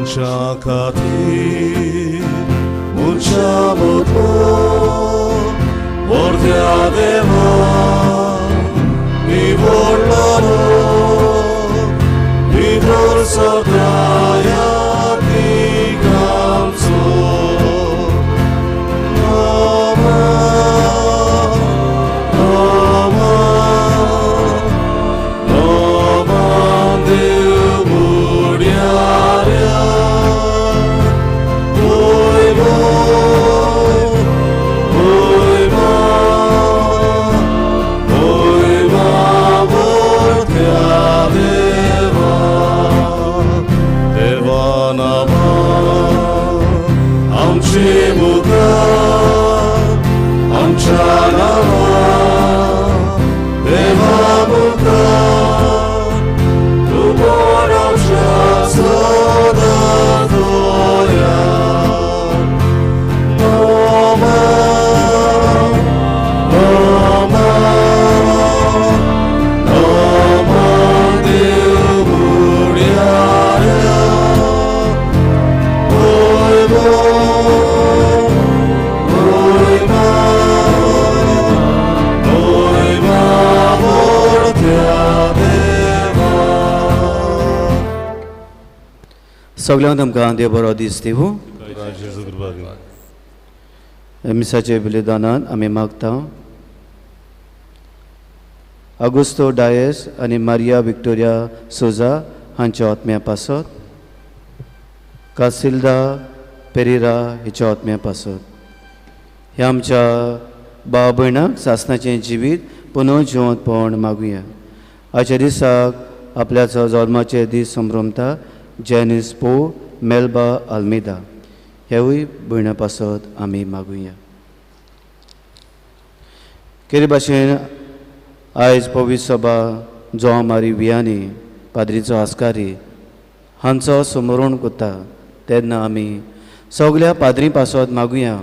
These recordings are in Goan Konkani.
मनशा खातीर मनशा मदलो वर्ध्या देवा निवडलो निवड सदाया तिगांचो नमः नमः नमः देव मुड्याऱ्या ओय ओय ओय मोठ्या देवा देवा नमः आमचे मुखार आमच्या नांवा देवा मुखार तूं आमच्या सदां दया नमः नमः नमः देव मुड्याऱ्या ओय ओय ओय मोठ्या देवा. सगळ्यांक तुमकां देव बरो दीस दिवूं. जेजू कृपा दिवं. मिसाचे बलिदानान आमी मागता आगुस्तो डायस आनी मारिया विक्टोरिया सोजा हांच्या आत्म्या पासत, कासिल्दा पेरिरा हिच्या आत्म्या पासत, ह्या आमच्या भाव भयणांक सासणाचें जिवीत पुनः जिवंतपण मागुया. आयच्या दिसाक आपल्याचो जल्माचे दीस संभ्रमता जॅनीस पो मेल्बा आल्मेदा हेवूय भयणा पासत आमी मागुया. केरी भाशेन आयज पवित्र सभा जोंव मारी वियानी पाद्रीचो आस्कारी हांचो स्मरण करता तेन्ना आमी सगल्या पाद्री पासत मागुया,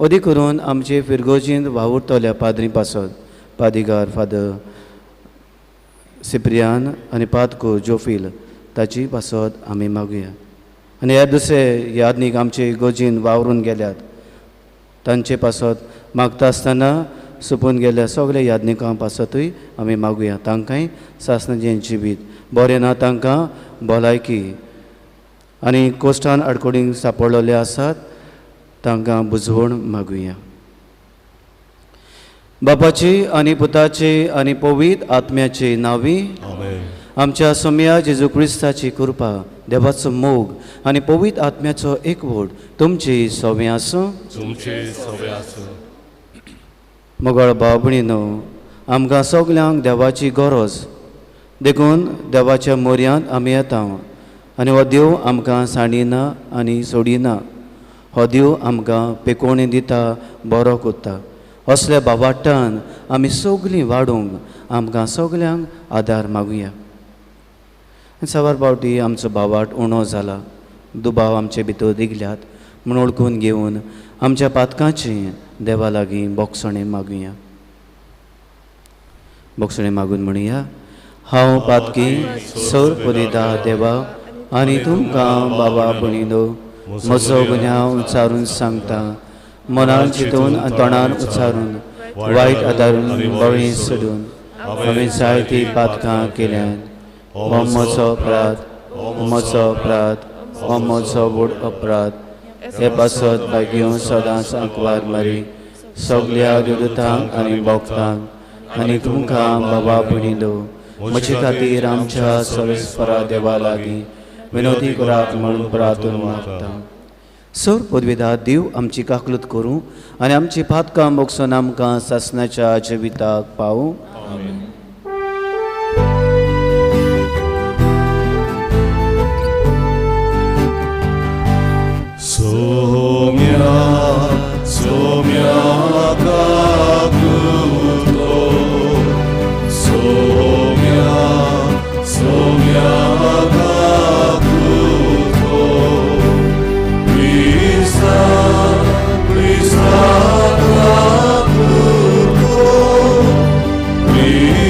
अदीक करून आमचे फिरगोजींत वावुरतल्या पाद्री पासत, पादिगार फादर सिप्रियान आनी पादको जोफील ताची पासत आमी मागुया. आनी ह्या दुसरे यादनीक आमचे इगोर्जीन वावरून गेल्यात तांचे पासत मागता आसतना सुपून गेल्ल्या सगल्या यादनिकां पासतूय आमी मागुया. तांकांय सासणाचें जिवीत बरें ना तांकां भलायकी आनी कोश्टान आडकोडींक सांपडलेले आसात तांकां बुजवण मागुया. बापाची आनी पुताची आनी पवित्र आत्म्याची नांवी आमेन. आमच्या सोम्या जेजू क्रिस्ताची कृपा, देवाचो मोग आनी पवित्र आत्म्याचो एकवट तुमची सवे आसूं. तुमचे सवे आसूं. मोगाळ भाव भयणीनो, आमकां सगल्यांक देवाची गरज देखून देवाच्या मोरयांत आमी येता आनी हो देव आमकां सांडिना आनी सोडिना. हो देव आमकां पेकोवणी दिता, बरो करता. असल्या बाबाटान आमी सगलीं वाडूंक आमकां सगल्यांक आदार मागुया. साबार फावटी आमचो बावाट उणो जाला, दुबाव आमचे भितर रिगल्यात म्हूण वळखून घेवन आमच्या पातकांची देवा लागीं बोगसणें मागुया. बोगसणें मागून म्हणुया, हांव पातकी सर पुरिता देवा आनी तुमकां बाबा भयणीनो म्हजो गुन्यांव उच्चारून सांगता, मनान चिंतून आनी तोंडान उच्चारून वायट आदारून बळी सोडून हांवें जायतीं पातकां केल्यात. हो म्हजो अपराध, हो म्हजो अपराध, हो म्हजो व्हड अपराध. हे पासत भाग्यो सदांच आंकवार मारी सगल्या देवदूतांक आनी भक्तांक आनी तुमकां बाबा भयणीनो म्हजे खातीर आमच्या सर्वेस्परा देवा लागीं विनोदी करात म्हणून प्रार्थना मागता. सर पदवेदा देव आमची काकलूत करूं आनी आमची पातकां बोगसून आमकां सासणाच्या जिविताक पावूं. सोम्या सोम्या काकुतो सोम्या सोम्या काकुतो क्रिस्ता क्रिस्ता काकुतो क्रिस्ता.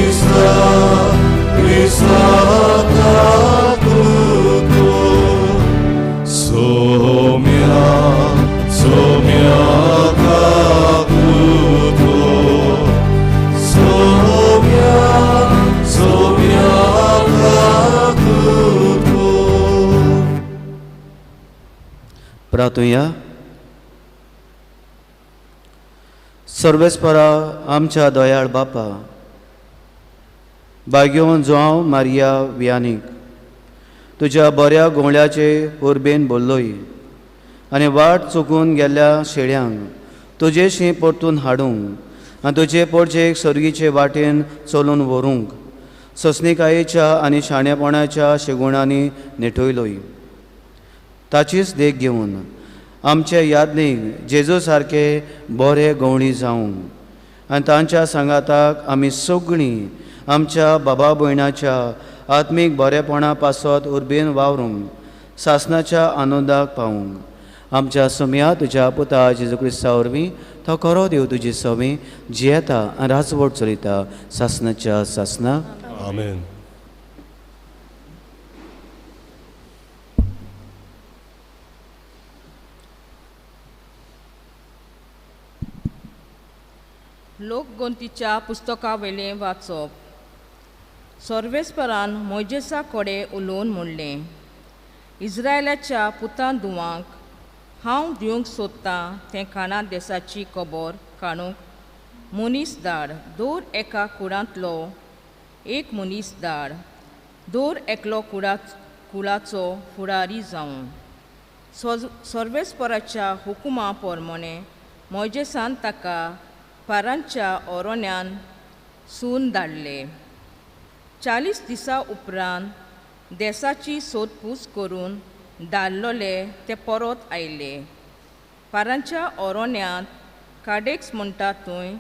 प्रार्थुया. सर्वेस्परा आमच्या दयाळ बापा, बाग्योन जुआंव मारिया वियानीक तुज्या बऱ्या गोंवळ्याचे उर्बेन बोल्लोय आनी वाट चुकून गेल्ल्या शेळ्यांक तुजेशी परतून हाडूंक आनी तुजे पोरजेक सर्गीचे वाटेन चलून व्हरूंक ससनिकायेच्या आनी शाणेपणाच्या शेगुणांनी नेटयलोय. ताचीच देख घेवन आमचे यादनीक जेजू सारके बरे गवळी जावंक आनी तांच्या सांगाताक आमी सगळीं आमच्या बाबा भयणाच्या आत्मीक बरेपणा पासत उर्बेन वावरूंक सासनाच्या आनंदाक पावूंक आमच्या सोम्या तुज्या पुता जेजू क्रिस्ता वरवीं तो खरो देव तुजी सवी जियेता आनी राजवट चलयता सासनाच्या सासना. आमेन. लोकगोंतीच्या पुस्तकावेलें वाचप. सर्वेस्परान मोयजेसा कडेन उलोवन म्हणलें, इस्रायलाच्या पुतां धुवांक हांव दिवंक सोदतां तें काणा देसाची खबर काडूंक मनीस धाड. दर एका कुडांतलो एक मनीस धाड, दर एकलो कुळाचो फुडारी जावं. सर्वेस्पराच्या हुकुमा प्रमाणें मोयजेसान ताका पारांच्या ओरोन्यान सून धाडले. 40 दिसां उपरांत देसाची सोदपूस करून धाडलोले ते परत आयले. पारांच्या ओरोन्यांत काडेक्स म्हणटा थंय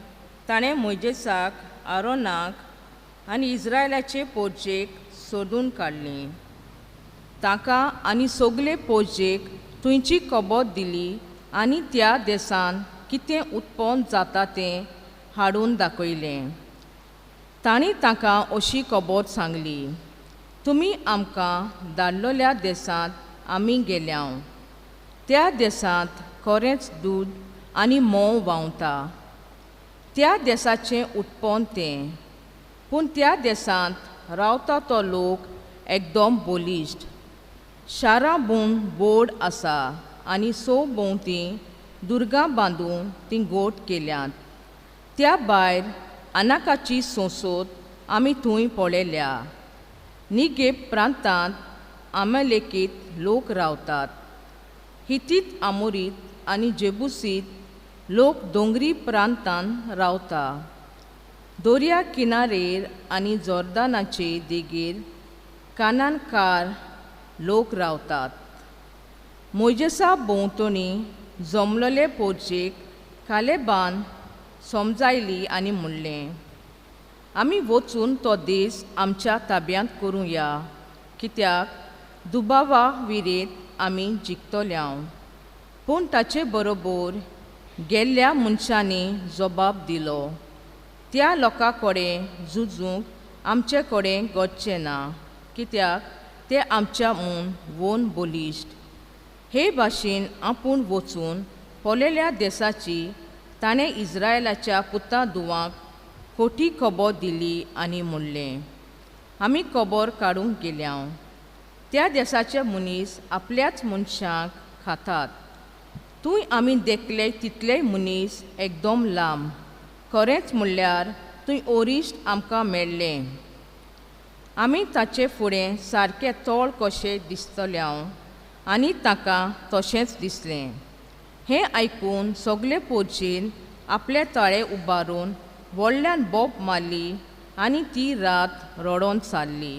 ताणें मोयजेसाक, आरोनाक आनी इस्रायलाचे पोरजेक सोदून काडली. ताका आनी सगले पोरजेक थंयची खबर दिली आनी त्या देसान कितें उत्पन्न जाता तें हाडून दाखयलें. तांणी तांकां अशी खबर सांगली, तुमी आमकां धाडलोल्या देसांत आमी गेल्या. त्या देसांत खरेंच दूद आनी म्होंव व्हांवता. त्या देसाचें उत्पन्न तें, पूण त्या देसांत रावता तो लोक एकदम बलिश्ट. शारां बून बोड आसा आनी सो भोंवती दुर्गां बांदून तीं गोट केल्यांत. त्या भायर अनाकाची संसद आमी थंय पळयल्या. निगेब प्रांतांत आमलेकीत लोक रावतात. हितीत, आमोरीत आनी जेबुसीत लोक दोंगरी प्रांतांत रावता. दर्या किनारेर आनी जोर्दानाचे देगेर कानानकार लोक रावतात. मोयजेसा भोंवतणी जमलोले पोरजेक कालेबान समजायली आनी म्हणलें, आमी वचून तो देस आमच्या ताब्यांत करुया, कित्याक दुबावा विरेत आमी जिखतल्या. पूण ताचे बरोबर गेल्ल्या मनशांनी जबाब दिलो, त्या लोकां कडेन झुजूंक आमचे कडेन गरचें ना, कित्याक ते आमच्या म्हूण वोन बलिश्ट. हे भाशेन आपूण वचून पळयल्या देसाची ताणें इस्रायलाच्या पुता धुवांक खोटी खबर दिली आनी म्हणलें, आमी खबर काडूंक गेल्या. त्या देसाचे मनीस आपल्याच मनशांक खातात. थंय आमी देखले तितलेय मनीस एकदम लांब. खरेंच म्हणल्यार थंय ओरिश्ट आमकां मेळ्ळें. आमी ताचे फुडें सारकें तोळ कशें दिसतले आनी ताका तशेंच दिसलें. हें आयकून सगले पोरजेन आपले ताळे उबारून व्हडल्यान बोब मारली आनी ती रात रडोन सारली.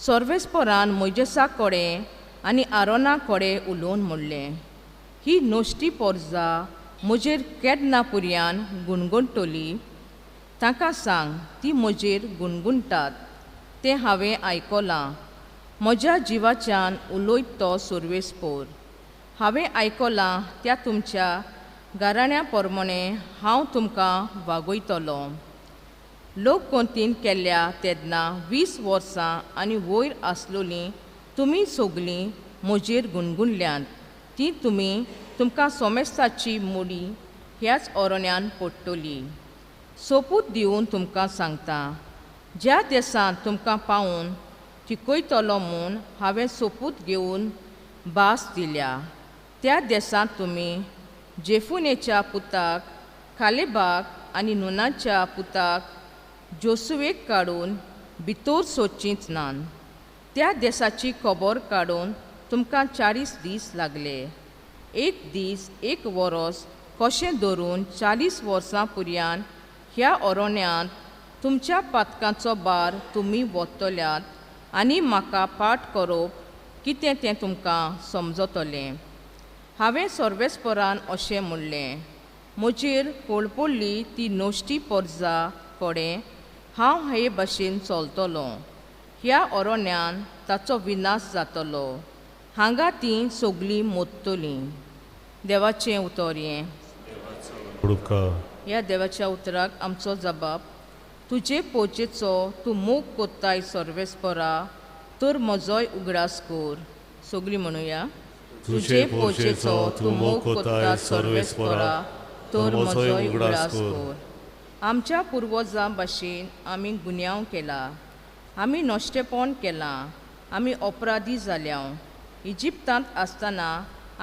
सर्वेस्परान मोयजेसा कडेन आनी आरोना कडेन उलोवन म्हणलें, ही नश्टी पोरजा म्हजेर केन्ना पुरयान गुणगुणटली? तांकां सांग ती म्हजेर गुणगुणटात तें हांवें आयकलां. म्हज्या जिवाच्यान उलयत तो सर्वेस्पोर. हांवें आयकलां त्या तुमच्या गाराण्या प्रमाणें हांव तुमकां वागयतलो. लोकगोंतीन केल्या तेन्ना 20 वर्सां आनी वयर आसलोलीं तुमी सगलीं म्हजेर गुणगुणल्यांत ती तुमी तुमकां सोमेस्ताची मुडी ह्याच ओरण्यान पडटली. सोपूत दिवन तुमकां सांगता, ज्या देसांत तुमकां पावून थिकयतलो म्हूण हांवें सोपूत घेवन भास दिल्या त्या देसांत तुमी जेफुनेच्या पुताक कालेबाक आनी नुनाच्या पुताक जोसुवेक काडून भितर सोदचींच नान. त्या देसाची खबर काडून तुमकां 40 दीस लागले. एक दीस एक वरोस कशें धरून 40 वर्सां पुर्यान ह्या अरण्यांत तुमच्या पातकांचो भार तुमी वतल्यात आनी म्हाका पाठ करप कितें तें तुमकां समजतलें. हांवें सर्वेस्परान अशें म्हणलें, म्हजेर कोळपडली ती नश्टी परजा कडेन हांव हे भशेन चलतलो. ह्या अरण्यान ताचो विनाश जातलो, हांगा तीं सगळीं मोडटलीं. देवाचें उतर हें. ह्या देवाच्या उतराक आमचो जबाब. तुजे पोजेचो तूं मोग कोत्ताय सर्वेस्परा, तर म्हजोय उगडास कर. सगळीं म्हणुया. तुजे पोजेचो तूं मोग कोत्ताय सर्वेस्परा, तर म्हजोय उगडास कर. आमच्या पुर्वजां भाशेन आमी गुन्यांव केला, आमी नश्टेपण केलां, आमी अपराधी जाल्या. इजिप्तांत आसतना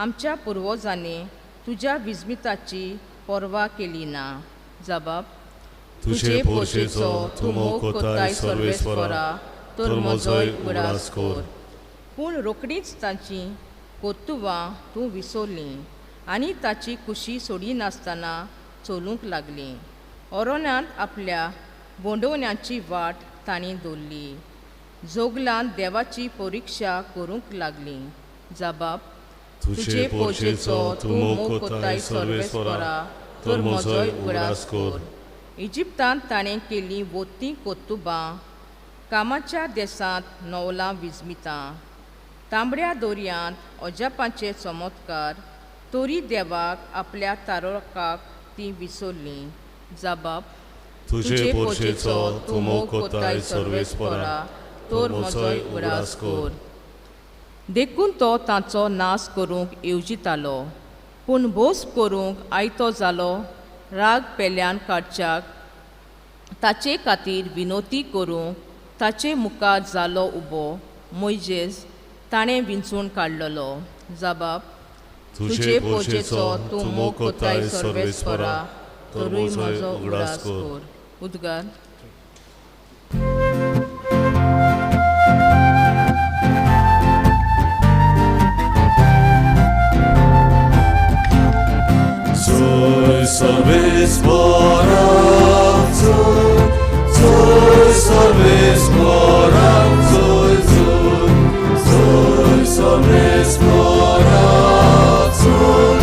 आमच्या पुर्वजांनी तुज्या विस्मिताची पर्वा केली ना. जबाब. तुजे पोजेचो तूं मोग कोत्ताय सर्वेस्परा, तर म्हजोय उगडास कर. पूण रोखडीच ताची कोत्तुवां तूं विसरली आनी ताची कुशी सोडिनासतना चलूंक लागली. अरण्यांत आपल्या बोंडवण्याची वाट तांणी दवरली. जोगलांत देवाची परिक्षा करूंक लागली. जबाब. तुजे पोजेचो तूं मोग कोत्ताय सर्वेस्परा, तर म्हजोय उगडास कर. इजिप्तांत ताणें केल्लीं वोत्तीं कोत्तुबां, कामाच्या देसांत नवलां विजमितां, तांबड्या दोरयांत अजापांचे चमत्कार, तरी देवाक आपल्या तारकाक तीं विसरलीं. जबाब. तुजे पोजेचो तूं मोग कोत्ताय सर्वेस्परा, तर म्हजोय उगडास कर. देखून तो तांचो नाश करूंक येवजितालो, पूण भोस करूंक आयतो जालो. राग पेल्यान काडच्याक ताचे खातीर विनोती करूंक ताचे मुखार जालो उबो मोयजेस ताणें विंचून काडलेलो. जबाब. तुजे पोजेचो तूं मोग कोत्ताय सर्वेस्परा, तरूय म्हजो उगडास कर. उद्गार. सर्वेस्परा, Zoe Sarvespora, Zoe, Zoe, Zoe Sarvespora, Zoe,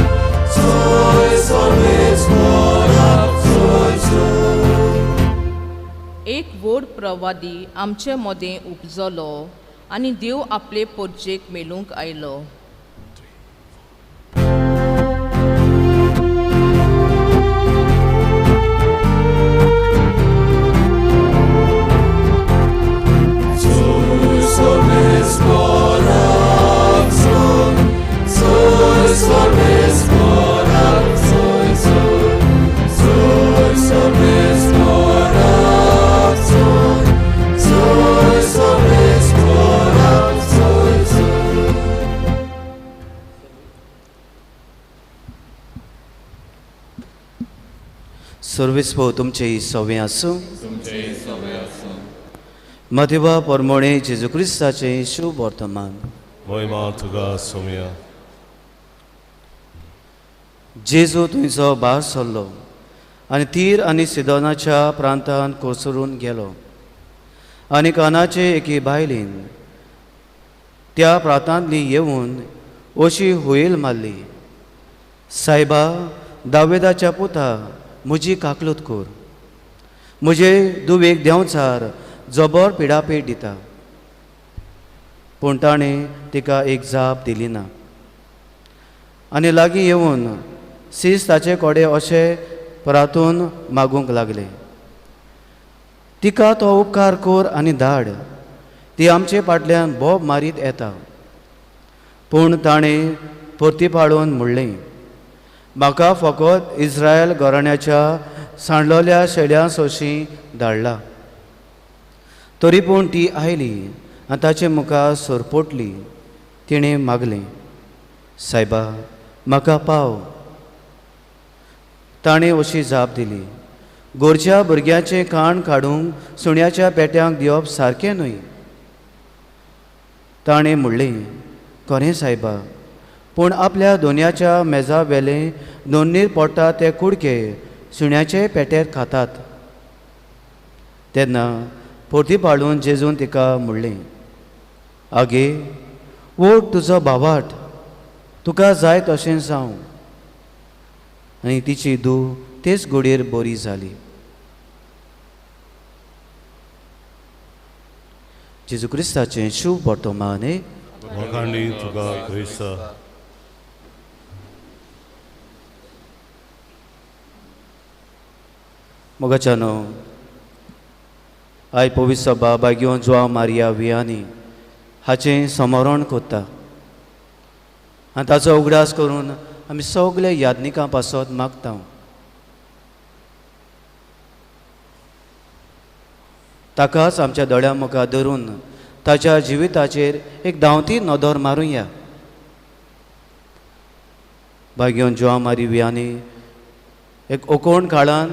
Zoe Sarvespora, Zoe, Zoe. एक व्हड प्रवादी आमचे मदें उपजलो आनी देव आपले पोरजेक मेळूंक आयलो. सर्वेस्पर तुमचे सवे आसूं. मदेवा परमोणे जेजू क्रिस्ताचें शुभ वर्तमान. महिमा तुका सोम्या. जेजू थंयचो भायर सरलो आनी तीर आनी सिदोनाच्या प्रांतांत कोसळून गेलो. आनी कानाचे एके बायलेन त्या प्रांतांतली येवन अशी हुयल मारली, सायबा दावेदाच्या पुता, म्हजी काकलूत कर. म्हजे दुवेक देंवचार जबर पिडापीड दिता. पूण ताणें तिका एक जाप दिली ना. आनी लागीं येवन सीस ताचे कडेन अशें परातून मागूंक लागले, तिका तो उपकार कर आनी धाड, ती आमचे फाटल्यान बोब मारीत येता. पूण ताणें परतीपाळून म्हणलें, म्हाका फकत इस्रायल घराण्याच्या सांडलोल्या शेड्यां सोशीं धाडला. तरी पूण ती आयली आनी ताचे मुखार सरपटली. तिणें मागलें, सायबा म्हाका पाव. ताणें अशी जाप दिली, गोरच्या भुरग्याचें काण काडूंक सुण्याच्या पेट्यांक दिवप सारकें न्हय. ताणें म्हणलें, खरें सायबा, पूण आपल्या दोनयाच्या मेजा वेले दोन्नीर पडटा ते कुडके सुण्याचे पेटेर खातात. तेन्ना परती पाळून जेजून तिका म्हणलें, आगे वोट तुजो भावाट, तुका जाय तशें जावं. आनी तिची धूव तेच घडयेर बरी जाली. जेजू क्रिस्ताचें शुभ वर्तमान. वाखाणी तुका क्रिस्ता. मोगाच्यानो, आयज पवित्र सभा बाग्यो जुआंव मारिया वियानी हाचें समरण कोत्ता आनी ताचो उगडास करून आमी सगळे यादनिकां पासत मागता. ताकाच आमच्या दोळ्यां मुखार धरून ताच्या जिविताचेर एक धांवती नदर मारुया. बाग्यो जुआंव मारिया वियानी एक ओकोण काळान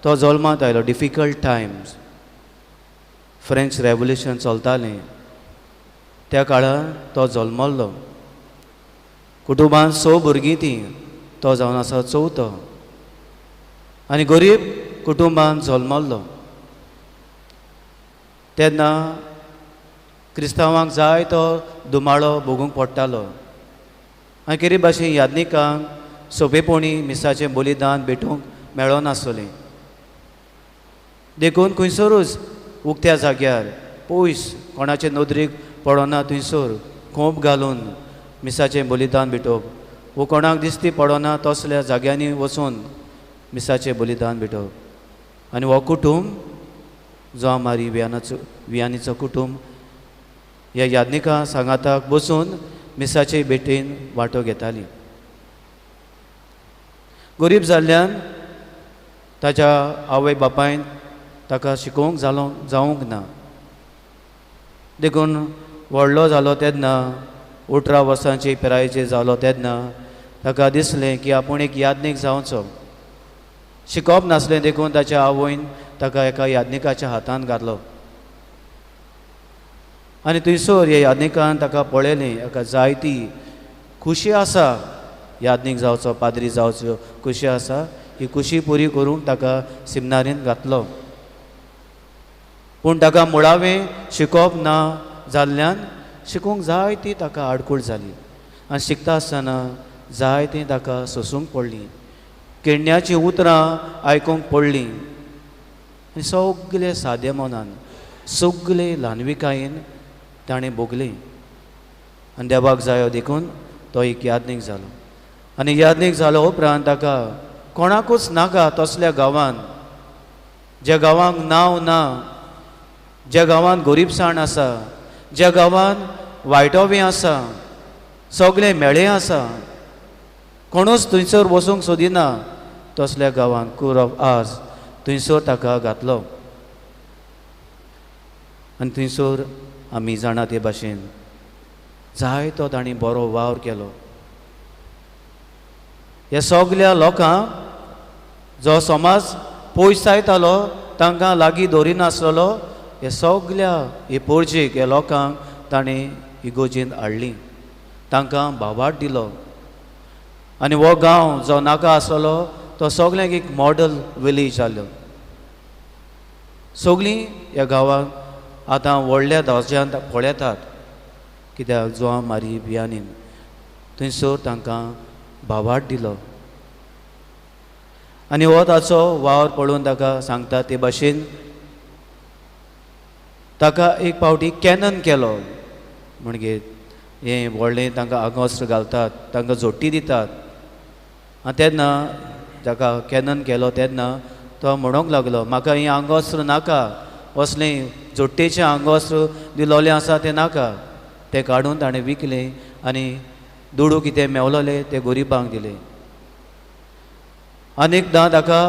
तो जल्मांत आयलो. डिफिकल्ट टायम्स, फ्रेंच रेवोल्युशन चलतालें त्या काळार तो जल्मल्लो. कुटुंबान 6 भुरगीं तीं, तो जावन आसा चवथो आनी गरीब कुटुंबान जल्मल्लो. तेन्ना क्रिस्तांवांक जाय तो दुमाळो भोगूंक पडटालो आनी केरी भाशेन यादनिकांक सोंपेपणी मिसाचें बलिदान भेटूंक मेळनासलें. देखून खंयसरूच उक्त्या जाग्यार पयस कोणाचे नदरेक पडना थंयसर खोंप घालून मिसाचें बलिदान भेटोवप वो कोणाक दिसती पडना तसल्या जाग्यांनी वचून मिसाचें बलिदान भेटोवप. आनी हो कुटूंब जो मारी वियानीचो कुटूंब ह्या यादनिकां सांगाताक बसून मिसाचे भेटेन वांटो घेताली. गरीब जाल्ल्यान ताच्या आवय बापायन ताका शिकोवंक जावंक ना. देखून व्हडलो जालो तेन्ना 18 वर्सांचे पिरायेचेर जालो तेन्ना ताका दिसलें की आपूण एक यादनीक जावचो. शिकोवप नासलें देखून ताच्या आवयन ताका एका यादनिकाच्या हातान घातलो आनी थंयसर ह्या यादनिकान ताका पळयलें, एका जायती खुशी आसा यादनीक जावचो, पाद्री जावचो खुशी आसा. ही खुशी पुरी करूंक ताका सिमनारीन घातलो. पूण ताका मुळावें शिकोवप ना जाल्ल्यान शिकूंक जायती ताका आडखळ जाली आनी शिकता आसतना जायतीं ताका सोंसूंक पडलीं, किडण्याचीं उतरां आयकूंक पडलीं आनी सगळे सादे मनान सगळे ल्हानविकायेन ताणें भोगलें आनी देवाक जायो देखून तो एक यादनीक जालो. आनी यादनीक जालो उपरांत ताका कोणाकूच नाका तसल्या गांवांत, ज्या गांवांक नांव ना, ज्या गांवांत गरिबसाण आसा, ज्या गांवांत वायटोवी आसा, सगळें मेळें आसा, कोणूच थंयसर वचूंक सोदिना तसल्या गांवांत कूर ऑफ आर्स थंयसर ताका घातलो. आनी थंयसर आमी जाणा ते भाशेन जायतो तांणी बरो वावर केलो. ह्या सगल्या लोकांक जो समाज पयस जायतालो तांकां लागीं दवरिनासलेलो, ह्या सगल्या हे पोरजेक ह्या लोकांक ताणें इगोजेंत हाडली, तांकां भावाट दिलो. आनी हो गांव जो नाका आसलो तो सगल्यांक एक मॉडल विलेज जालो. सगळीं ह्या गांवाक आतां व्हडल्या दर्ज्यांत पळयतात कित्याक जुआंव मारी बियानीन थंयसर तांकां भावाट दिलो. आनी हो ताचो वावर पळोवन ताका सांगता ते भाशेन ताका एक पावटी कॅनन केलो, म्हणजे हें व्हडलें तांकां आगोस्त्र घालतात, तांकां जोटी दितात. आनी तेन्ना ताका कॅनन केलो तेन्ना तो म्हणूंक लागलो, म्हाका हें आंगोस्त्र नाका, असलें जोट्टेचें आंगोस्त्र दिलोलें आसा तें नाका. तें काडून ताणें विकलें आनी दुडू कितें मेवलोले ते गरिबांक दिले. आनी एकदां ताका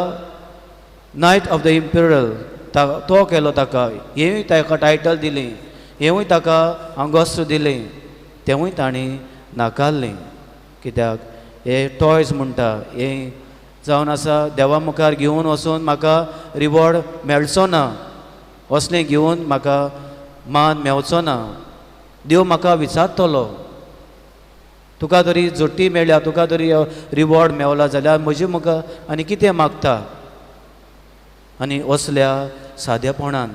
नायट ऑफ the imperial तो केलो, ताका हेंवूय ताका टायटल दिलें, हेंवूय ताका आंगोस्त्र दिलें, तेंवूय ताणें नाकारलें कित्याक हे टॉयज म्हणटा हे जावन आसा देवा मुखार घेवन वचून म्हाका रिवॉर्ड मेळचो ना, असलें घेवन म्हाका मान मेवचो ना, देव म्हाका विचारतलो तुका तरी जोटी मेळ्ळ्या, तुका तरी रिवॉर्ड मेवला जाल्यार म्हजे मुखार आनी कितें मागता. आनी असल्या सादेपणान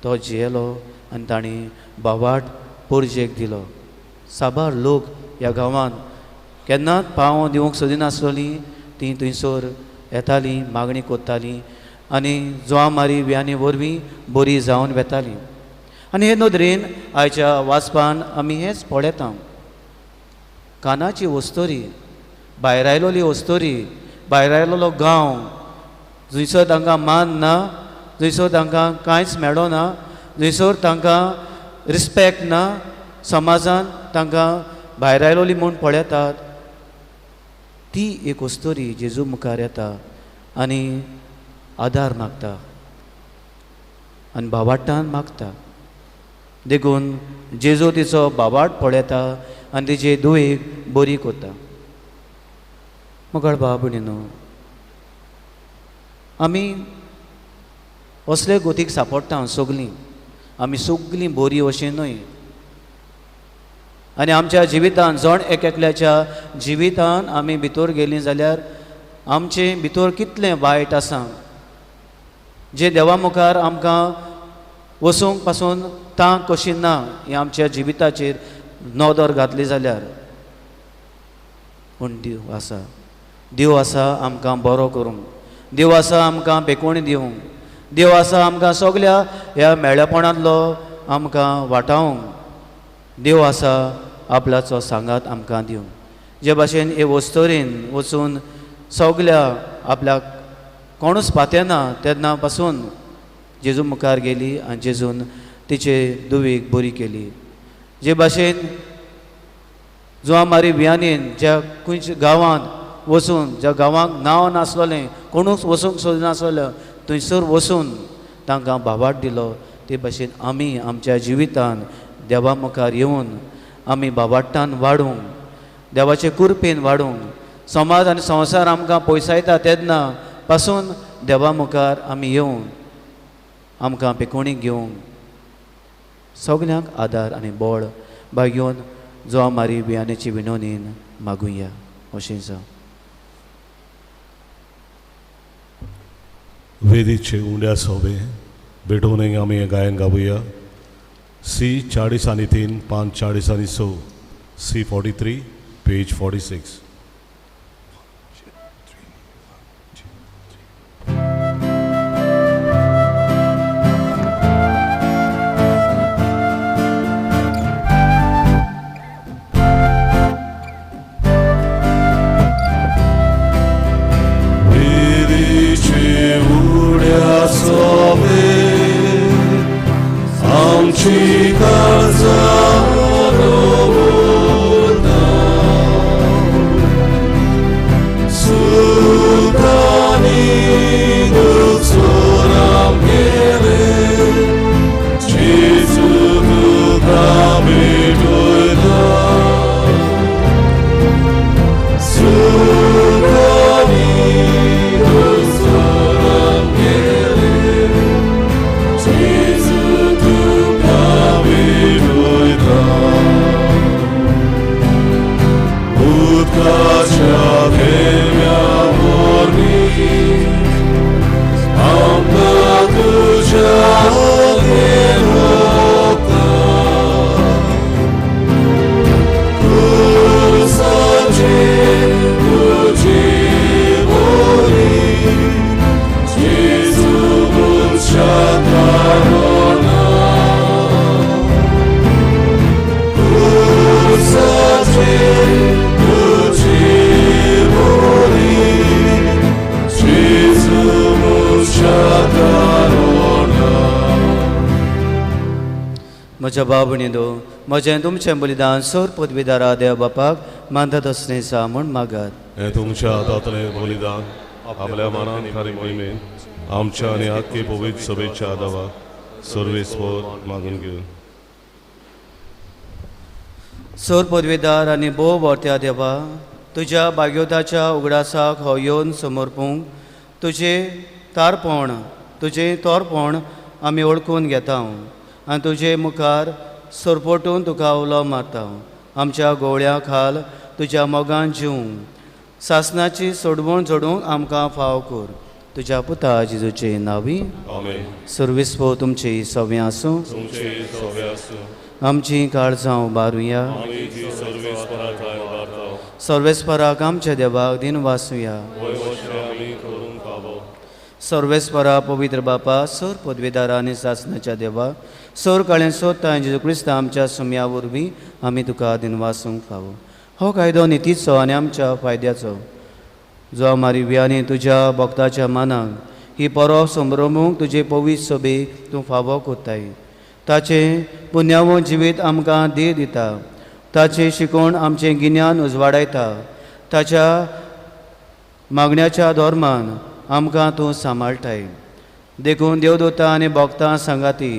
तो जियेलो आनी तांणी बावाट पोरजेक दिलो. साबार लोक ह्या गांवांत केन्नाच पाव दिवंक सोदिनासलोलीं, तीं थंयसर येतालीं, मागणी करतालीं आनी जुवां मारी वियानी वरवीं बरी जावन वेतालीं. आनी हे नदरेन आयच्या वाचपान आमी हेंच पळयता, कानाची वस्तोरी, भायर आयलोली वस्तोरी, भायर आयलोलो गांव जंयसर तांकां मान ना, जंयसर तांकां कांयच मेळना, जंयसर तांकां रिस्पेक्ट ना, समाजान तांकां भायर आयलोली म्हूण पळयतात, ती एक वस्तोरी जेजू मुखार येता आनी आदार मागता आनी बावाटान मागता. देखून जेजू तिचो बावाट पळयता आनी तिचे दुयेक बरी करता. मुखार भाव भयणीनो, आमी असले गोतीक सांपडटा सगलीं, आमी सगलीं बरी अशीं न्हय. आनी आमच्या जिवितान जण एक एकल्याच्या जिवितान आमी भितर गेलीं जाल्यार आमचे भितर कितलें वायट आसा जें देवा मुखार आमकां वचूंक पासून तांक कशी ना हें आमच्या जिविताचेर नदर घातली जाल्यार. पूण देव आसा, देव आसा आमकां बरो करूंक, देव आसा आमकां बेकोणी दिवंक, देव आसा आमकां सगल्या ह्या मेळेपणांतलो आमकां वाटावंक, देव आसा आपल्याचो सांगात आमकां दिवंक. जे भाशेन हे वस्तोरेन वचून सगल्या आपल्याक कोणूच पातेना तेन्ना पासून जेजू मुखार गेली आनी जेजून तिचे दुवीक बरी केली. जे भाशेन जुवां मारी वियानीन ज्या खंयच्या गांवांत वचून, ज्या गांवांक नांव नासलोलें, कोणूच वचूंक सोदनासलें, थंयसर वचून तांकां भावाट दिलो, ते भाशेन आमी आमच्या जिवितान देवा मुखार येवन आमी बाबाट्टान वाडूंक, देवाचे कृपेन वाडूंक, समाज आनी संवसार आमकां पयसायता तेन्ना पासून देवा मुखार आमी येवन आमकां पेकोणी घेवंक सगल्यांक आदार आनी बळ बागेवन जुवां मारी बियाण्याची विनवणीन मागुया. अशें जावं. वेदीचे उंड्या सोबे भेटोवनूय आमी हें गायन गावया. सी 40 आनी 3, 5 40 आनी 6, सी 43, पेज 46. म्हज्या भाव भयणींनो, म्हजें तुमचें बलिदान सोर पदवीदारा देव बापाक मानतात असलें सा म्हूण मागात. हें तुमच्या हातांतलें बलिदान आपल्या मनान खरी मोहिमेन आमच्या आनी आख्खे पवित्र सभेच्या आदावाक सर्वेस्पर मागून घेवन. सोर पदवीदार आनी भोव वर्त्या देवा, तुज्या भाग्योताच्या उगडासाक हो येवन समर्पूंक तुजें तारपण तुजें तोरपण आमी वळखून घेता आनी तुजे मुखार सरपटून तुका उलो मारता. आमच्या गोवळ्या खाल तुज्या मोगान जिवंक सासनाची सोडवण जोडूंक आमकां फाव कर. तुज्या पुता जेजूचे नांवी. सर्वेस्पर तुमची सव्या आसूं. आमची काळजां उबारुया. सर्वेस्पराक आमच्या देवाक दिन वासुया. सर्वेस्परा पवित्र बापा सर पदवेदारा आनी सासनाच्या देवा सर काळें सोदता जेजू क्रिस्ता आमच्या सुम्या वरवीं आमी तुका दिनवासूंक फावो. हो कायदो नितीचो आनी आमच्या फायद्याचो जो आमारी वियांनी तुज्या भक्ताच्या मानाक ही परब संभ्रमूंक तुजे पवित्र सोबे तूं फावो कोत्ताय. ताचें पुण्यावो जिवीत आमकां धीर दिता. ताचें शिकोवण आमचें गिन्यान उजवाडायता. ताच्या मागण्याच्या धर्मान आमकां तूं सांबाळटाय. देखून देवदूतां आनी भक्तां सांगाती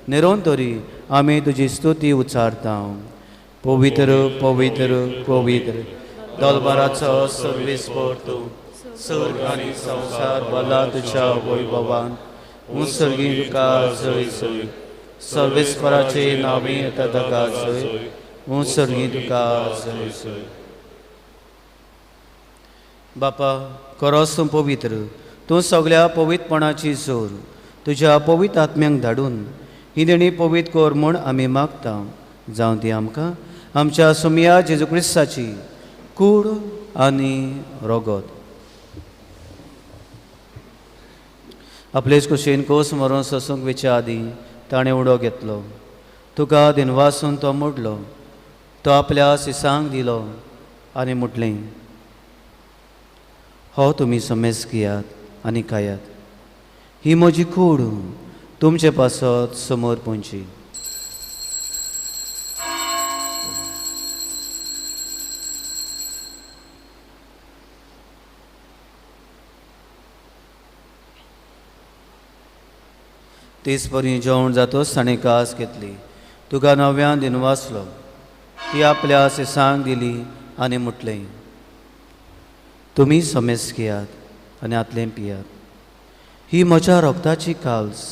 निरोन तरी आमी तुजी स्तुती उच्चारता. पवित्र पवित्र पवित्र दलबाराचो सर्वेस्पर तूं सर्ग आनी संवसार भरला तुज्या वैभवान. उत्सर्गी तुका जय जय. सर्वेस्पराचे नांवी येता ताका जय. उत्सर्गी तुका जय जय. बापा खरोच तूं पवित्र, तूं सगळ्या पवित्रपणाची जोर. तुज्या पवित्र आत्म्यांक धाडून ही देणी पवित्र कर म्हूण आमी मागता. जावं ती आमकां आमच्या सुमया जेजू क्रिस्ताची कूड आनी रोगत. आपलेच कुशीन कोस मरून सोसूंक वेच्या आदीं ताणें उडो घेतलो. तुका दिनवासून तो मोडलो. तो आपल्या सिसांक दिलो आनी म्हटलें, हो तुमी समेज घेयात आनी खायात. ही म्हजी कूड तुमचे पासत समोर पोंची. तेच परी जेवण जातोच ताणें कास घेतली. तुका नव्यान दिनवासलो. ती आपल्या सिसांक दिली आनी म्हटलें, तुमी समेज घेयात आनी आतलें पियात. ही म्हज्या रोगताची काल्स,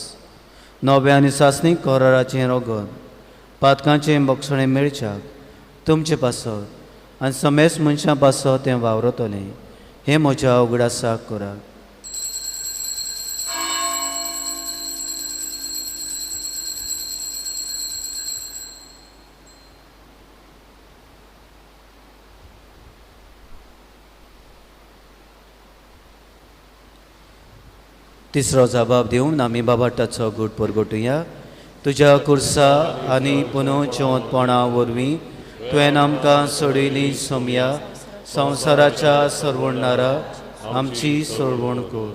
नव्या आनी सासणीक कराराचें रोगत, पातकांचें बक्षणें मेळच्याक तुमचे पासत आनी समेज मनशां पासत तें वावरतलें. हें म्हज्या उगडासाक करात. तिसरो जबाब दिवन आमी बाबाटाचो गूट परगटुया. तुज्या कुर्सा आनी पुनव जिवंतपणा वरवीं तुवें आमकां सोडयली सोमया संवसाराच्या सरवणणारा आमची सोडवण कर.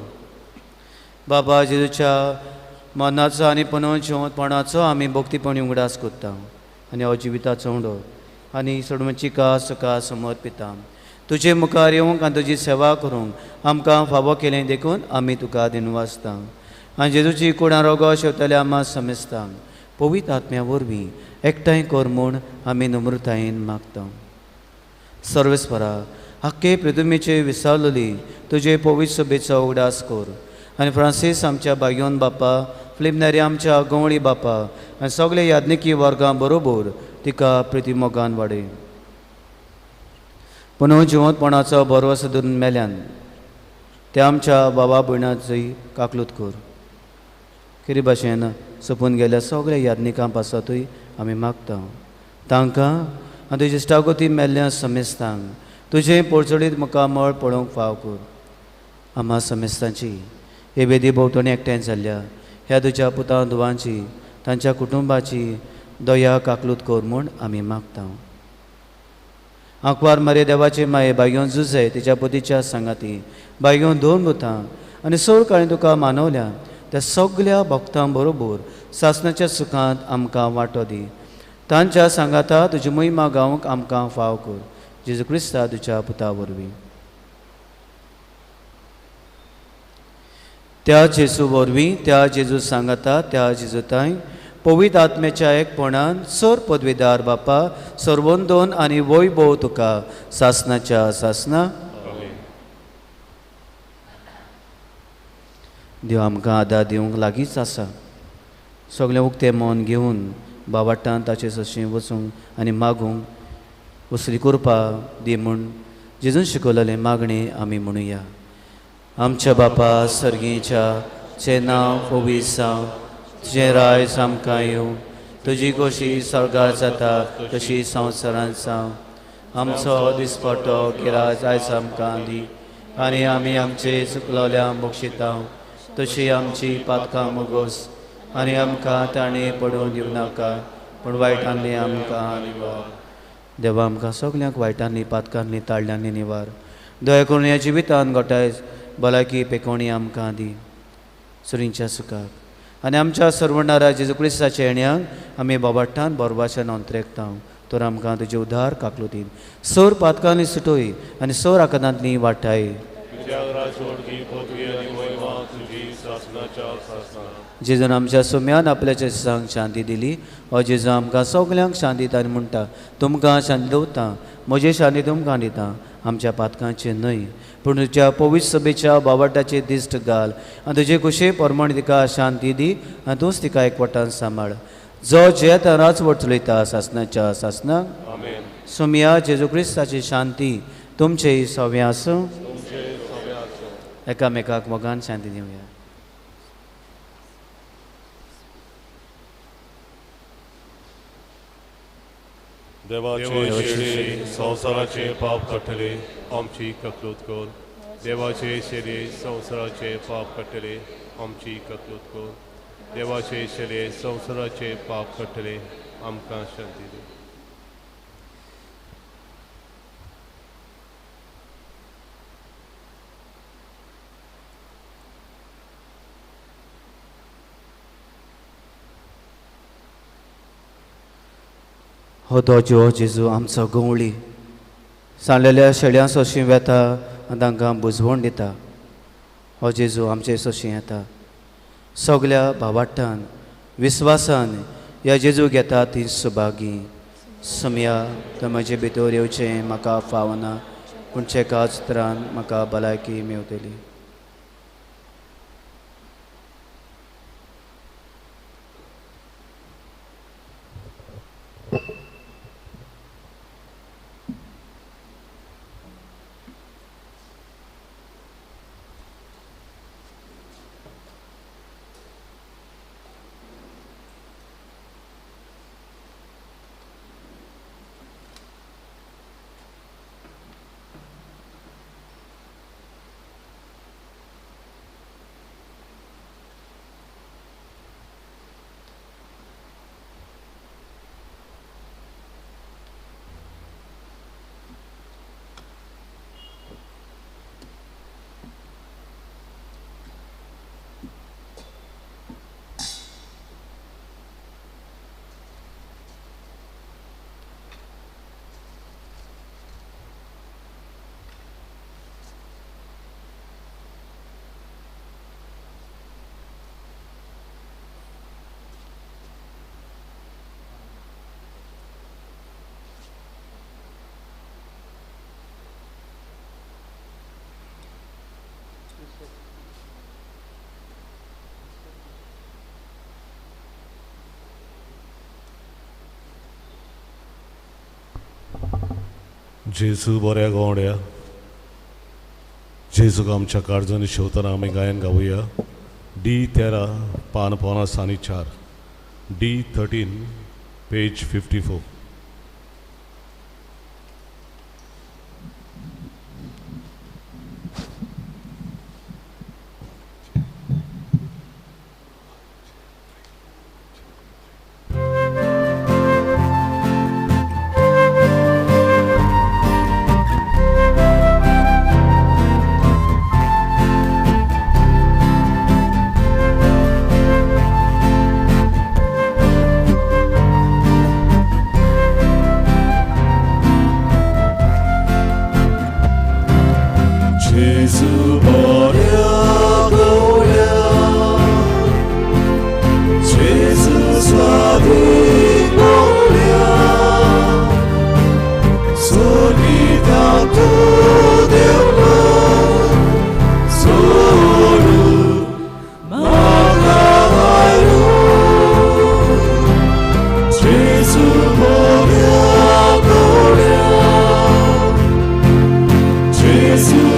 बाबा जेजूच्या मनाचो आनी पुनव जिवंतपणाचो आमी भक्तीपणी उगडास करता आनी हो जिविताचो उंडो आनी सोडवणची कास तुका समर्पिता. तुजे मुखार येवंक आनी तुजी सेवा करूंक आमकां फावो केलें देखून आमी तुका दिनवासता. आनी जेजूची कुडां रोगो शेवतल्या आमा समेस्तांक पवित्र आत्म्या वरवीं एकठांय कर म्हूण आमी नम्रतायेन मागता. सर्वेस्परा आख्खे पृथ्वीचे विसावलेली तुजे पवित्र सभेचो उगडास कर आनी फ्रांसीस आमच्या भाग्योन बापा, फिलिप नेरी आमच्या गवळी बापा आनी सगळे याज्ञिकी वर्गां बरोबर तिका प्रितीमोगान वाडय. पुनव जिवंतपणाचो भरवंसो धरून मेल्यान ते आमच्या बाबा भयणाची काकलूत कर. खेरी भाशेन सोंपून गेल्या सगळ्या याज्ञिकां पासतूय आमी मागता. तांकां आनी तुजे इश्टागती मेल्ल्या समेस्तांक तुजें पोळचडीत मुखामळ पळोवंक फाव कर. आमा समेस्तांची हे वेदी भोंवतणी एकठांय जाल्ल्या ह्या तुज्या पुतां धुवांची तांच्या कुटुंबाची दया काकलूत कर म्हूण आमी मागता. आंकवार मारे देवाचे माये बागयोन जुजे तिच्या पतीच्या सांगाती बागयोन दोन भुतां आनी सोळ काळी तुका मानवल्या त्या सगल्या भक्तां बरोबर सासणाच्या सुखांत आमकां वांटो दी. तांच्या सांगाता तुजी महिमा गावंक आमकां फाव कर. जेजू क्रिस्ता तुज्या पुता वरवीं. त्या जेजू वरवीं, त्या जेजू सांगाता, त्या जेजू तांय पवित्र आत्म्याच्या एकपणान सर पदवीदार बापा सर्वंदोन आनी वैभव तुका सासनाच्या सासना. देव आमकां आदार दिवंक लागींच आसा. सगळें उक्तें मन घेवन बाबाटान ताचे सशीं वचूंक आनी मागूंक वसली करपा दी म्हूण जेजून शिकवलेलें मागणें आमी म्हणुया. आमच्या बापा सर्गीच्या तुजें नांव पवित्र जावं, तुजें राज आमकां येवं, तुजी खोशी स्वर्गार जाता तशी संवसारांत जावं. आमचो दिसपटो गिराज आयज आमकां दी आनी आमी आमचे चुकलोल्या बक्षिता तशी आमची पातकां मुगोस आनी आमकां ताणें पडून दिवं नाका पूण वायटांनी आमकां निवार. देवा आमकां सगल्यांक वायटांनी पातकांनी ताळ्यांनी निवार. दया करून ह्या जिवितान गोठाय भलायकी पेकोणी आमकां दी सुरींच्या सुखाक आनी आमच्या सर्वणारा जेजू क्रिस्ताच्या येण्याक आमी बाबाटान बोरबाच्या नोंत्रेकता तर आमकां तुजे उदार काकलुतीन सोर पातकांनी सुटोय आनी सोर आकादांतली वाटाय. जेजून आमच्या सुम्यान आपल्याच्या दिसांक शांती दिली. हो जेजू आमकां सगल्यांक शांती दिता आनी म्हणटा तुमकां शांती दवरता, म्हजी शांती तुमकां दिता, आमच्या पातकांचे न्हय पूण तुज्या पवित्र सभेच्या बावटाचे दिश्ट घाल आनी तुजे कुशे प्रमाणे तिका शांती दी आनी तूंच तिका एकवटान सांबाळ. जो जेत राजवट चलयता सासनाच्या सासनाक. सुमया जेजू क्रिस्ताची शांती तुमचे सव्या आसूं. एकामेकाक मोगान शांती दिवया. देवाचे शेरे संवसाराचे पाप काडटले आमची ककलूत कर. देवाचे शेरे संवसाराचे पाप काडटले आमची ककलूत कर. देवाचे शेरे संवसाराचे पाप काडटले आमकां शांती दी. हो तो जिवो जेजू आमचो गवळी सांडलेल्या शेळ्यां सोशीं वेता आनी तांकां बुजवण दिता. हो जेजू आमचे सोशीं येता सगल्या भावाट्टान विस्वासान ह्या जेजू घेता ती सुभागी. समया तो म्हजे भितर येवचें म्हाका फावना पूण चेकाच उतरान म्हाका भलायकी मेवतली. जेजू बऱ्या गवड्या जेजूक आमच्या काळजांनी शेवतना आमी गायन गावया. डी 13 पान 54, डी 13 पेज 54.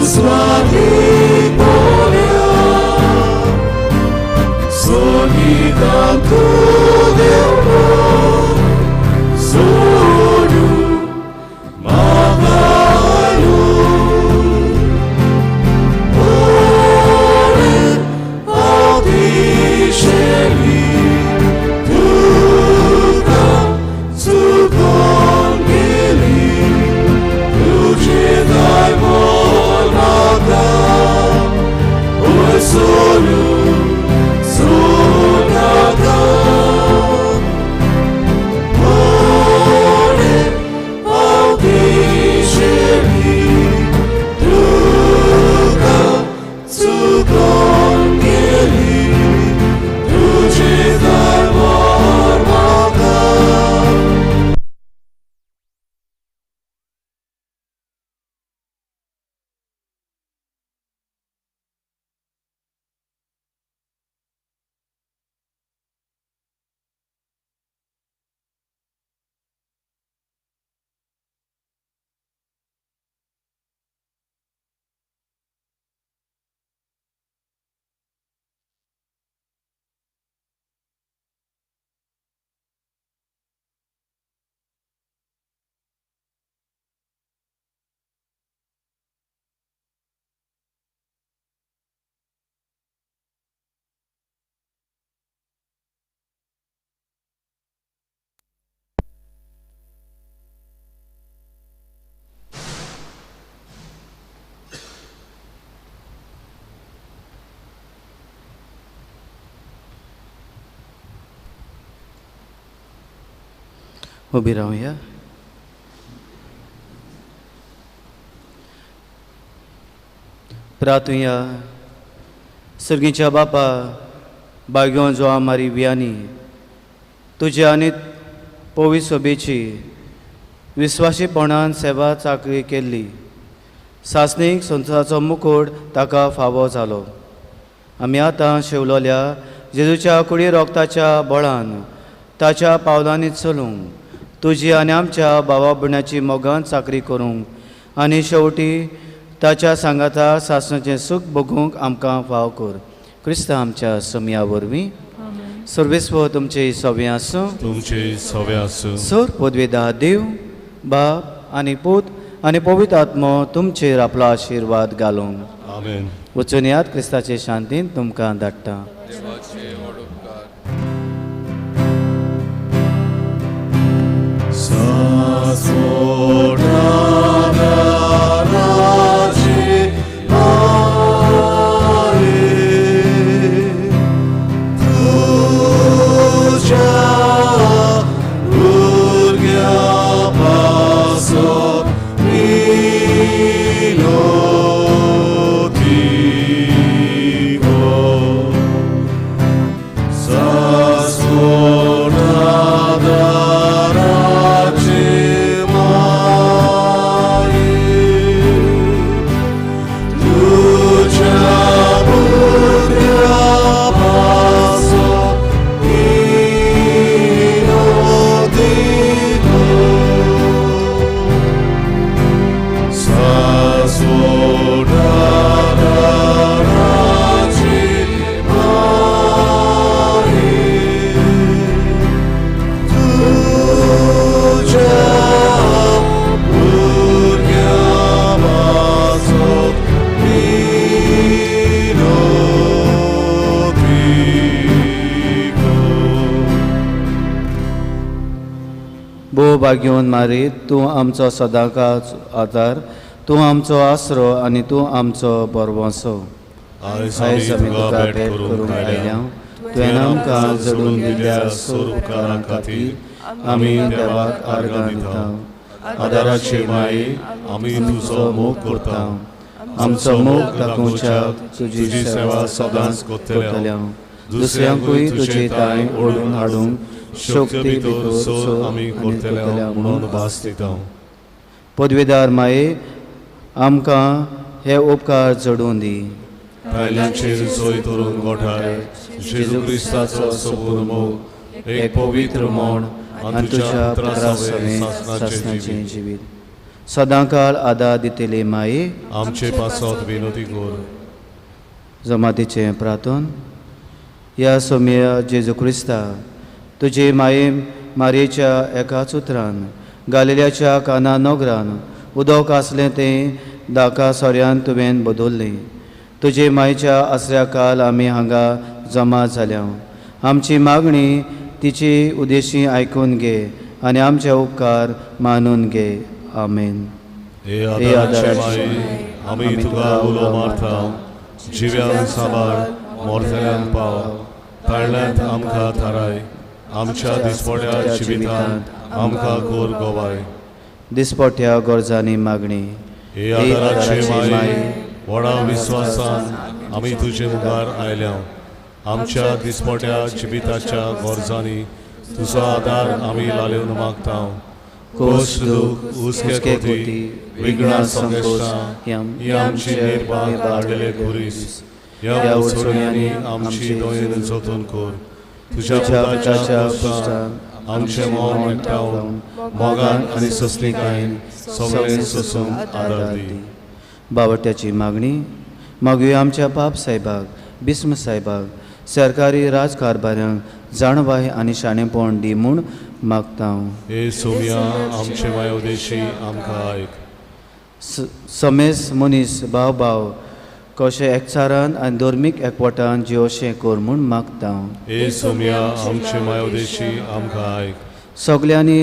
उस्वादीक बोल्या सोगितां तूं देवलो सोडू म्हाका आयलो ओरे हांव दिशेली तुका चुकोन गेली तुजें दाय मोल म्हाका ओय सोडू सोडनाका ओरे हांव दिशेली तुका चुकोन गेली तुजें दाय मोल म्हाका. उबी रावया. प्रार्थुया. सर्गीच्या बापा, भाग्योन जो आमारी वियानी तुज्या आनी पवी सोबेची विस्वाशीपणान सेवा चाकरी केल्ली सासणीक संवसाराचो मुकुट ताका फावो जालो. आमी आतां शेवलोल्या जेजूच्या कुडी रोगताच्या बळान ताच्या पावलांनी चलूंक तुजी आनी आमच्या भावा भयणाची मोगान चाकरी करूंक आनी शेवटी ताच्या सांगाता सासणाचें सूख भोगूंक आमकां फाव कर. क्रिस्त आमच्या समया वरवीं. सर्वेस्व तुमचे सवे आसूं. तुमचे सवे आसूं. सर पदवेदा देव बाप आनी पूत आनी पवित्र आत्मो तुमचेर आपलो आशिर्वाद घालूंक. आमेन. वचून याद क्रिस्ताचे शांतीन तुमकां धाडटा. भाग्योन मारी तूं आमचो सदांकाळ आदार, तूं आमचो आसरो आनी तूं आमचो बरवसो. आयज आमी तुका भेट करूंक आयल्या. तुवें आमकां जडून दिल्ल्या उपकारां खातीर आमी देवाक आर्गां दिता. आदाराचे माये आमी तुजो मोग करता. आमचो मोग दाखोवच्याक तुजी सेवा सदांच करतले. दुसऱ्यांकूय तुजे ताय ओडून हाडूंक शक्ती भितर सर आमी करतले म्हणून भास दिता. पदवेदार माये आमकां हे उपकार जडून दी. भायल्यांचेर सोय धरून गोठाय जेजू क्रिस्ताचो सबूर मोग एक पवित्र म्हण आनी तुज्या पुत्रासवें सासणाचें जिवीत. सदांकाळ आदार दितली माई आमचे पासत विनोदी कर. जमातीचें प्रार्थन. ह्या सोम्या जेजू क्रिस्ता तुजे माये मारयेच्या एकाच उतरान गालिल्याच्या काना नगरान उदक आसलें तें दाका सोऱ्यान तुवें बदल्लें. तुजे मायच्या आसऱ्या काल आमी हांगा जमा जाल्या. आमची मागणी तिची उदेशी आयकून घे आनी आमचे उपकार मानून घे. आमेन. हे आदाराची आमी तुका उलो मारता, जिव्यांक सांबाळ, मोरतल्यांक पाव, ताळ्यांत आमकां थाराय, आमच्या दिसपट्या जिवितांत आमकां गोर गोवाय. दिसपट्या गरजांनी मागणी. हे आदाराचे माये, व्हडा विस्वासान आमी तुजे मुखार आयल्या. आमच्या दिसपट्या जिविताच्या गरजांनी तुजो आदार आमी लालेवन मागता. कोस दुख हुस्के कोती विघ्नां संकश्टां ही आमची निर्भाग हाडलेले खुरीस ह्या उडसण्यांनी आमची दोयेन जतन कर. तुज्या पुताच्या कुश्टान आमचें मन एकठावन मोगान आनी सोंसणीकायेन सगळें सोंसूंक आदार दी. बावट्याची मागणी. मागुया आमच्या बाप साहेबाक, बिस्म साहेबाक, सरकारी राजकारभाऱ्यांक जाणवाय आनी शाणेपण दी म्हूण मागता. हे सोम्या आमचे मायोदेशी आमकां आयक. समेस मनीस भाव भाव कशें एकचारान आनी धर्मीक एकवटान जियोशें कर म्हूण मागता. हे सोम्या आमचे मायोदेशी आमकां आयक. सगल्यांनी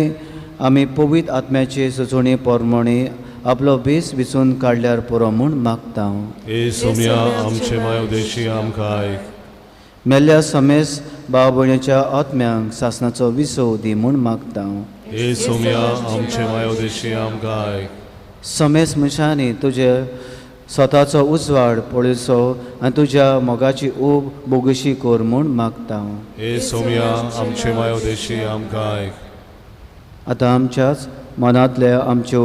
आमी पवित्र आत्म्याचे सुचोवणे प्रमाणे आपलो भेस विचून काडल्यार पुरो म्हूण मागता. हे सोम्या आमचे मायोदेशी आमकां आयक. मेल्ल्या समेस भाव भयणीच्या आत्म्यांक सासणाचो विसव दी म्हूण मागता. हे सोम्या आमचे मायोदेशी आमकां आयक. समेस मनशांनी तुजे स्वताचो उजवाड पळयचो आनी तुज्या मोगाची ऊब बोगशी कर म्हूण मागता. हे सोम्या आमचे मायोदेशी आमकां आयक. आतां आमच्याच मनांतल्या आमच्यो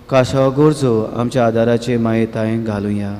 काशा गरजो आमच्या आदाराचे मायेताय घालुया.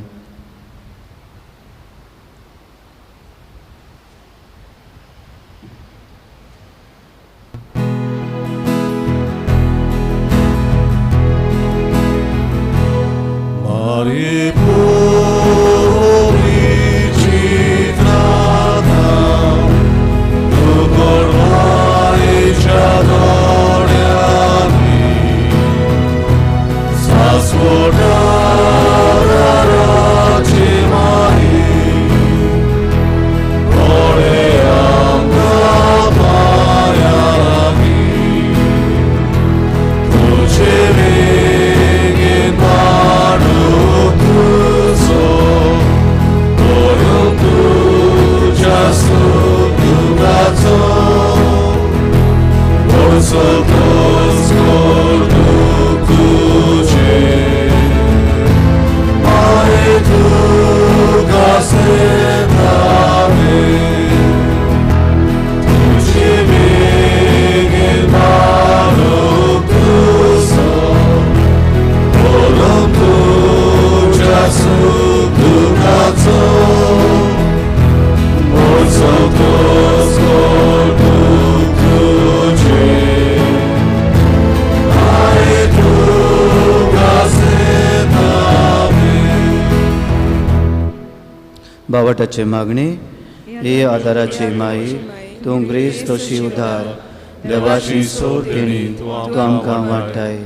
बावटाचे मागणी. हे आदाराची माई, तूं ग्रेस तशी उदार देवाची सोड देणी तूं आमकां वाडटाय.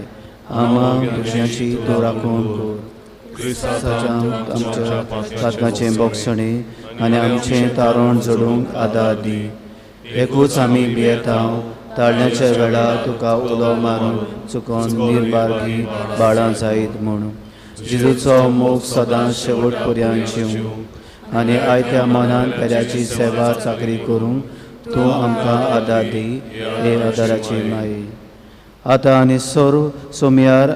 आमा भुरग्यांची तूं राखून कर. क्रिस्ताच्या आमच्या तात्माचें बोगसणें आनी आमचें तारण जोडूंक आदार दी. एकूच आमी भियेता ताळण्याच्या वेळार तुका उलो मारून चुकोन निर्बारगी बाळां जायत म्हूण. जेजूचो मोग सदां शेवट पर्यंत जिवूं आनी आयत्या मनान पेल्याची सेवा चाकरी करूंक तूं आमकां आदार दी. हे आदाराची माई. आतां आनी सर्व सोमयार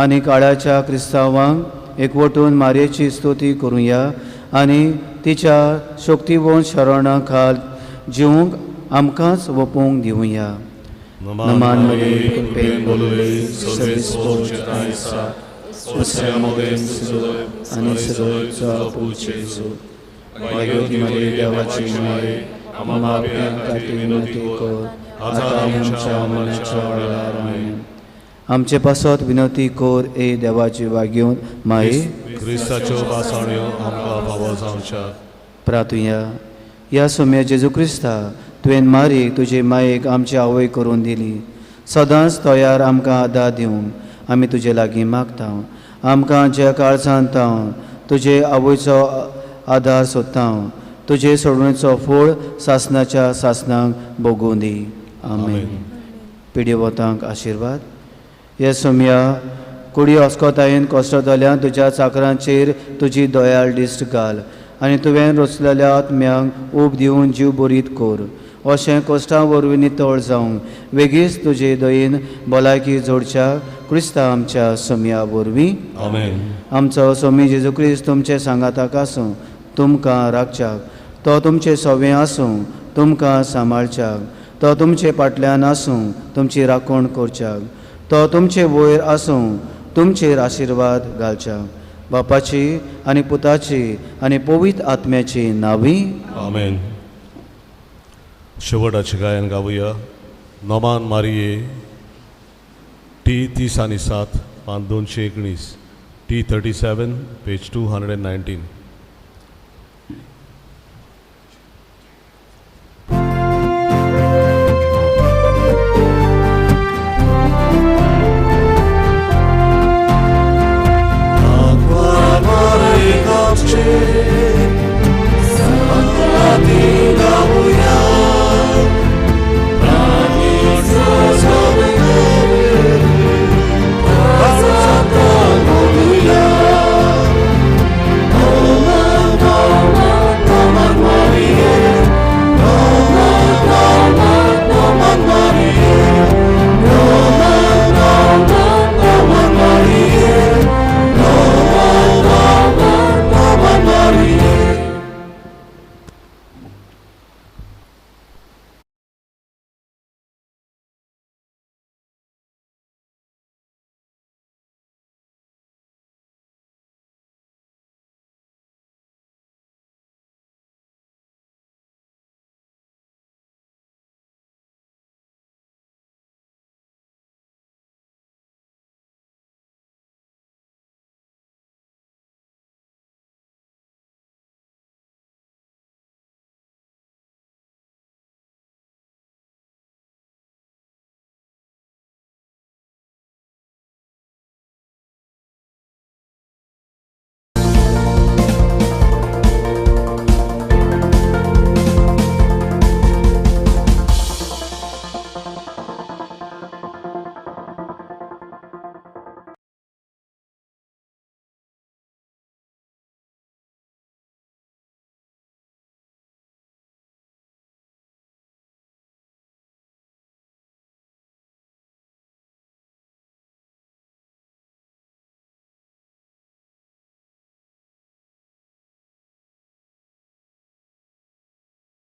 आनी काळाच्या क्रिस्तांवांक एकवटून मारयेची स्तुती करुया आनी तिच्या शक्तिवंत शरणा खाल जिवूंक आमकांच वपोवंक दिवया. नमान आनी देवाची माये आमच्या मरणाच्या वेळार. आमचे पासत विनंती कोर ए देवाची वागेवन माये. क्रिस्ताच्यो बासाण्यो आमकां फावो जावच्या. प्रातुया. ह्या सोम्या जेजू क्रिस्ता तुवें मारीक तुजे मायेक आमची आवय करून दिली. सदांच तयार आमकां आदार दिवंक आमी तुजे लागीं मागता. आमकां ज्या काळजान ताव तुजे आवयचो आदार सोदता तुजे सोडणेचो फोळ सासनाच्या सासनाक भोगूं दी. आमेन. पिडिवतांक आशिर्वाद. हे सोम्या कुडी अस्कोतायेन कश्टतल्यान तुज्या चाकरांचेर तुजी दयाळ दिश्ट घाल आनी तुवें रचलेल्या आत्म्यांक ऊब दिवन जीव बरीत कर. अशें कश्टां वरवीं नितळ जावंक वेगीच तुजे दयेन भलायकी जोडच्या क्रिस्ता आमच्या सोम्या वरवीं. आमेन. आमचो सोमी जेजू क्रिस्त तुमचे सांगाताक आसूं, तुमकां राखच्याक. तो तुमचे सवे आसूं, तुमकां सांबाळच्याक. तो तुमचे फाटल्यान आसूं, तुमची राखण करच्याक. तो तुमचे वयर आसूं, तुमचेर आशिर्वाद घालच्याक. बापाची आनी पुताची आनी पवित्र आत्म्याची नावी. आमेन. शेवटाचें गायन गावया. नोमान मारिये टी 37 पान 219 T 37 page 219.